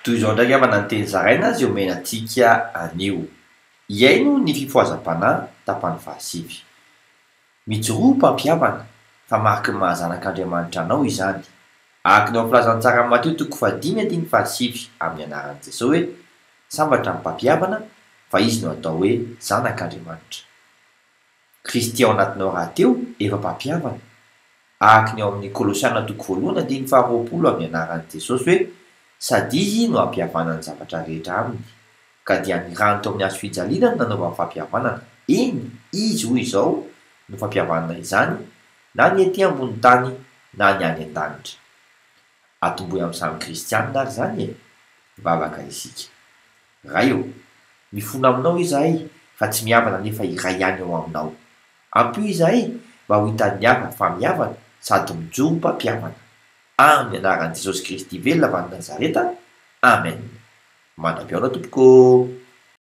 Toy izao indray angamba ny teny zaraina izay omena antsika anio. Hihaino ny fifohazam-panahy tapany fahasivy. Mijoroa ho mpampihavana, fa mariky ny maha zanak'Andriamanitra anao izany. Araka ny ao amin'ny Filazantsaran'i Matio toko fahadimy andininy fahasivy amin'ny anaran'i Jesoa hoe, Sambatra ny mpampihavana, fa izy no atao hoe zanak'Andriamanitra. Kristy ao anatinao rahateo efa mpampihavana. Araka ny ao amin'ny Kolosiana toko voalohany andininy faharoapolo amin'ny anaran'i Jesosy hoe, Sady Izy no hampihavanana ny zavatra rehetra Aminy, ka dia ny rany teo amin'ny hazo fijaliana no nanaovany fampihavanana, eny, Izy, hoy izao, no fampihavanana izany, na ny ety ambony tany na ny any an-danitra. Atombohy amin'ny samy kristianina ary izany e! Mivavaka isika. Ray ô! Mifona aminao izahay fa tsy mihavana nefa iray ihany ao aminao. Ampio izahay mba ho hitan'ny hafa fa mihavana sady mijoro mpampihavana. Amin'ny anaran'i Jesosy Kristy velona avy any Nazareta, Amen. Mandra-pihaona tompoko ô!